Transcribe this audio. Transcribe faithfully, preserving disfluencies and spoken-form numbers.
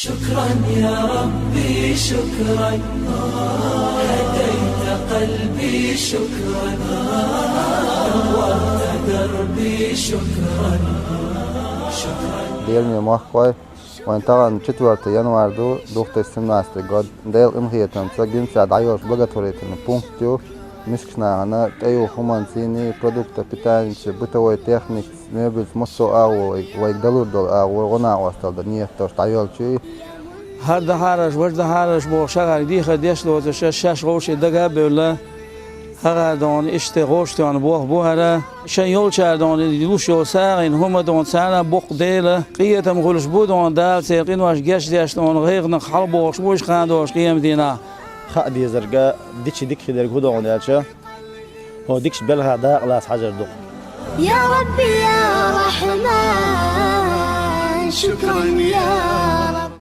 شكرا يا ربي، شكرا. هديت قلبي، شكرا. نورت دربي، شكرا. شكرا. Дела мел махкой, вайн таган четвёртый январь ду, две тысячи семнадцатый год. Дела къинхетамца Гинца дӀайолуш благотворительный пункт ю. Мискачу нахана тӀеюху хӀуманца, продукта питанича, бытовой техникаца, мебельца, массо а агӀо вайга далур долу агӀо, гӀо накъосталла дан ниет долуш дӀайолчу. ХӀара дахьараш, важа дахьараш бохуш, хӀара дехар деш доцуш, шаьш вовшийн дага а бевлла, хӀара дона иштта гӀоштон болх бу хӀара. Шайн йолчара дона луш йолу сагӀина хӀума дона царна боккха Дела къинхетам хуьлуш бу дона, Дала церан къинош гечдеш дона, гӀайгӀанах хьалабохуш бу уьш кхана долуш къематдийнахь. Хаа дезарг дича дика хиларг хӀун догӀу аьлча, хӀо дикачу белхах дакъа лаца хьажар ду. يا ربي يا رحمن، شكرا يا